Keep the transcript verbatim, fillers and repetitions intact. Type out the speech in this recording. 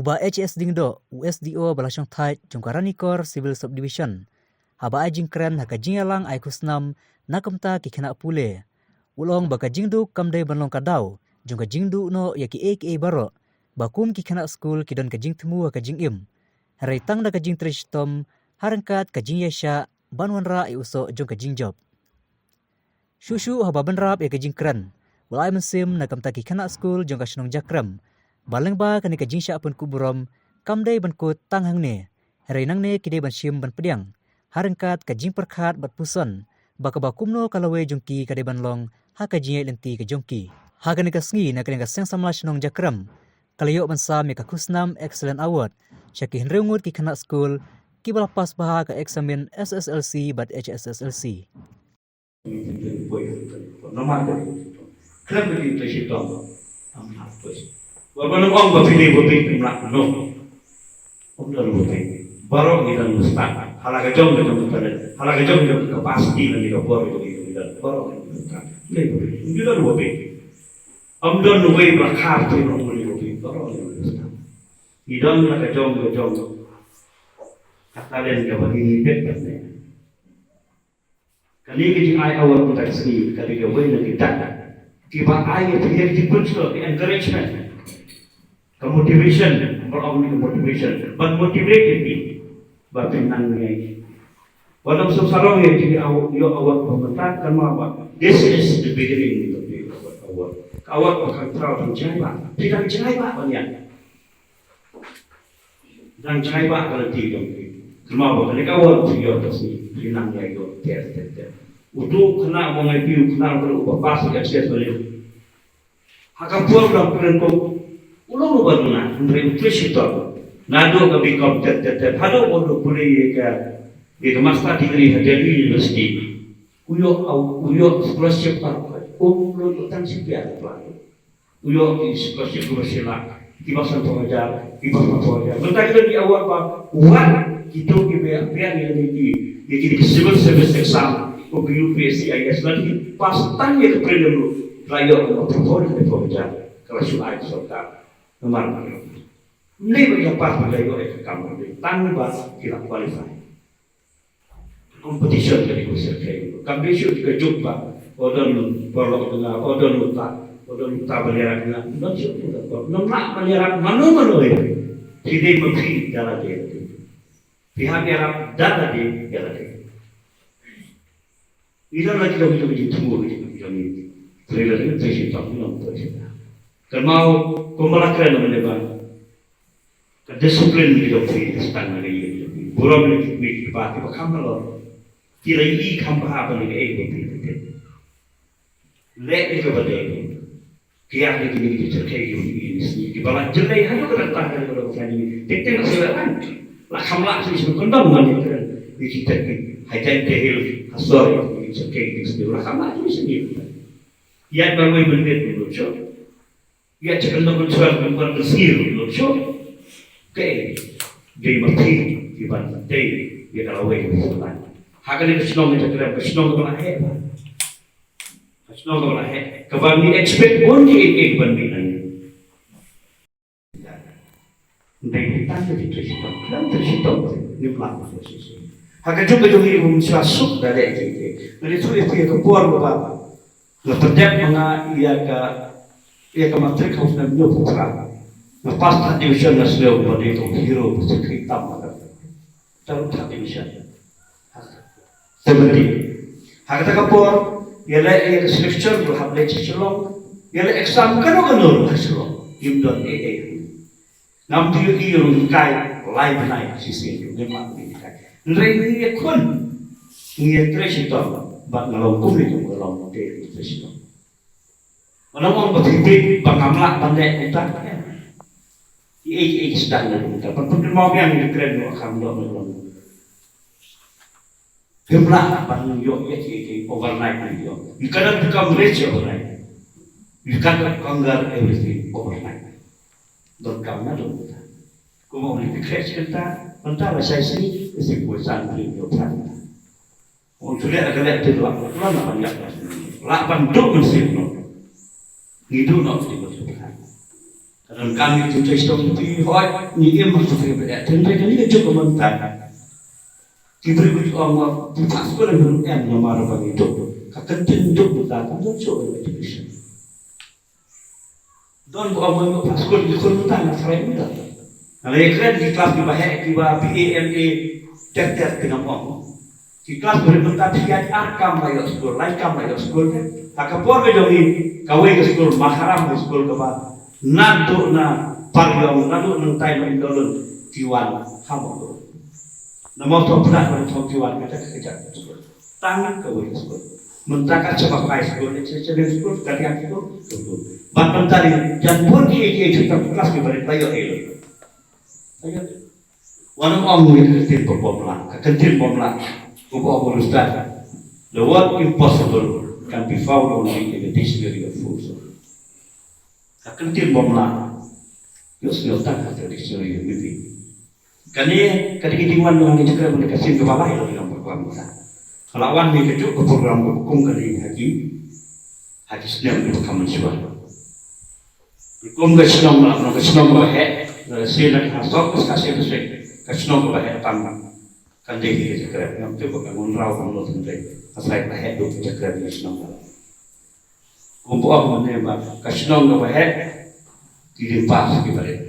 U Bah H S Diengdoh, u S D O ba la shongthait jong ka Ranikor Civil Subdivision, haba ai jingkren ha ka jingïalang ai khusnam na ka bynta ki khynnah pule, u la ong ba ka jingduk kam dei ban long ka daw jong ka jingduh noh ïa kiei kiei baroh, ba kum ki khynnah skul ki don ka jingthmu ha ka jingim, hynrei tang da ka jingtrei shitom ha ryngkat ka jingïaishah ban wanrah ïa u soh jong ka jingjop. Shuh shuh haba bynrap ïa ka jingkren, u la ai mynsiem na ka bynta ki khynnah skul jong ka shnong Jakrem ba lyngba kane ka jingshah pynkup burom kam dei ban kut tang hangne, hynrei nangne ki dei ban shim ban pdiang ha ryngkat ka jingpyrkhat bad puson ba kaba kumno ka lawei jong ki ka dei ban long ha ka jingïaid lynti ka jong ki. Ha kane ka sngi, na ka liang ka Seng Samla Shnong Jakrem ka la ïoh ban sam ïa ka khusnam Excellent Award sha ki hynriew ngut ki khynnah skul kiba la pass bha ha ka eksamin S S L C bad H S S L C. Namar ka dei u shitom. Khlem ka dei u shitom, am hap poi. Wat ban ong ba phi dei ba phi phi mlak, no. Ym don ba phi. Baroh ngi don ba stad. Ha la ka jong ka jong ka talent, ha la ka jong ka jong ka capacity, la ngi ka bor, ngi don baroh ngi don ba stad. Ngi ba phi. Ngi don ba phi. Ym don uwei ba khar phi, ym don uwei ba phi. Baroh ngi don ba stad. Ngi don la ka jong ka jong ka talent kaba ngi dep ban leh. Kane ka jingai award mynta ka sngi ka dei kawei na ki dak kiba ai ïa phi ïa ki push, ki encouragement, ka motivation, ba ong ka motivation ban motivate ïa phi ba phin nang ïa. Wat ym sngewsarong ïa ki ïoh award ba mynta, kynmaw ba this is the beginning of the award. Ka award ba kan thaw dang jngai ba, phi dang jngai ba ban ïa. Dang jngai ba ka lynti jong phi. Kynmaw ba kane ka award phi ïoh ka sngi, phi nang ïa ïoh ter ter ter. Uto u khynnah ba ngai phi, u khynnah uba pass ka H S S ba leh. Ha ka por ba phi kren ko, u long uba duna, hynrei u trei shitom. Naduh ka B Com ter ter ter haduh ba u pule ïa ka, ïa ka master degree ha Delhi University. U ïoh, u ïoh scholarship ba, u long tang shi pia. U ïoh ki scholarship kaba shi lak, kiba sanphew hajar, kiba sanphew hajar. Mynta ki don ki award ba, wat kito kiba ïa pdiang ïa kine ki, ïa kine ki civil service exam, kum ki U P S C, I A S, lada ki pass tang ïa ka prelim ruh, ki la ïoh kaba phew hajar, phew hajar. Ka la shu ai ka sorkar. Namar ym dei ba ki la pass ba ki la ïoh ïa ka kam, tang ba ki la qualify. Competition ka dei ka syrkhei. Kam dei shuh ka juk ba, o don paralok jong nga, o don uta, o don uta ban ïarap jong nga. Ym don shuh ka, ym lah ban ïarap mano mano ïa phi. Phi dei ma phi da lade. Phi hap ïarap da lade ïa lade. Ngi don la ki jong ki jong ki jingthmu ki jong ki jong ngi. Trei lade, trei shitom, ngi long trei shitom. Kynmaw kumba la kren mynne ba ka discipline ka jong phi, ka stang na ka ïing ka jong phi. Burom ïa ki kmie ki kpa kiba kham halor. Ki la ïohi kham bha ba leh kaei ba phi, phi, phi leh ïa kaba dei. Ki ïa ki kmie ki jyrkhei ki ïohi ki sngi kiba la jyrkhei haduh katta katta ka dei ka dei ka dei. Teng teng la shu ïa la kham lah shu shu kyndong ban ïa ki kren. Ïa ki tek ki ha jaiñ te hil ha sor ïa ki jyrkhei ki sngi la kham lah shu shu ïa ki. Ïa ba wei mynmiet mynmiet shu. Ïa, check in the control, control the seal, you know, sure. Okay. Dei ma phi, ki ban dei, ïa ka lawei, ïa ka lawei. Ha kane ka shnong, ïa ka shnong, ka shnong kaba la heh ba. Ka shnong kaba la heh. Kaba ngi expect bun ki ei ei ban mih na ngi. Dei tang ka trei shitom, khlem trei shitom, ngim lah ban shisha. Ha ka juk ka jong ngi, um sha suk da leh ei ei. Ngi tu ïa ka por ba. Nga pyndep ma nga ïa ka, ïa ka matric ha u snem hynñiewphew phra. Nga pass third division, nga sngew ba dei tang hero ba sngewthuh tam ma ka. Tang third division. Seventy. Ha kata ka por ïaleh ïa ka selection, nga hap leit sha Shillong. Ïaleh exam kano kano ha Shillong. Ngim don ei ei. Ngam ju ïohi ruh kai lai bnai shisien ruh ngim pat ïohi kai. Hynrei ngi ïakhun, ngi ïatrei shitom bad nga long kumne kum ka long te ngi trei shitom. Nga long ong ba phi bit ba ngam lah ban leh kumta. Ki ei ki ei ki sdang na kumta. Ban pynmynmaw biang ïa ka kren ruh kham doh na long. Phim lah ban ïoh ïa kiei kiei overnight, ïoh. You cannot become rich overnight. You cannot conquer everything overnight. Donkam na dong kita. Kumba ong ïa ki khreh shi kynta, mynta la shai sngi, ïa shi phew san phew ïoh pran. Ong shu leh la ka leh, te lah, lah ban ïap. Lah ban duh mynsiem noh. Ngi duh noh shi phew san. Ryngkat ngi ju trei shnong phi hoi ngi im ha ka phi ba eh. Tynrai kane ka juk ka mynta. Ki briew ki ong ba phi phah skul em em namar ba ngi duk. Ka kyntien duk mynta kam don shuh education. Don ba ong ba phah skul ki khun mynta nga kren mynta. Nga la ïakren ki klas kiba heh kiba B A M A ter ter te ngam ong. Ki klas ba rit mynta phi ïaid ar kam la ïoh skul, lai kam la ïoh skul. Ha ka por ka jong ngi kawei ka skul Maharam High School kaba naduh na Pariong naduh nangtai na Indolun ki wan ha Mawkyrwat. Na Mawthoh Pnat na Mawthoh ki wan kata ka kjat skul. Tang kawei ka skul. Mynta ka Chabak High School, Extension School, Kadiang School, School. Bad mynta ri jan bun ki ki ki klas kiba rit la ïoh ïoh. Wan ong ïa ka kyntien ba bym lah, ka kyntien bym lah. Kumba ong u Ustad, the word impossible can be found only in the dictionary of fools. Ka kyntien bym lah. Ïohsngew tang ha ka dictionary maybe. Kane ka dei ka jingwan jong ngi, ka dei ka sien kaba lai la ngi ong ba ka wan mynta. Ka la wan ne ka juk ka program ka kum kane ha ki, ha ki snem kiba kham mynshuwa. Kum ka shnong la, ka shnong kaba heh, la sien ha sawk ka sien ka shnong kaba heh tam. Kan dei hi ka jakrep, ngam tip ba ka ngun raw ka ngut hynrei ka sait ba heh duk ka jakrep ïa shnong ka. Kumba ong mynne ba ka shnong kaba heh ki dei pass kiba rit.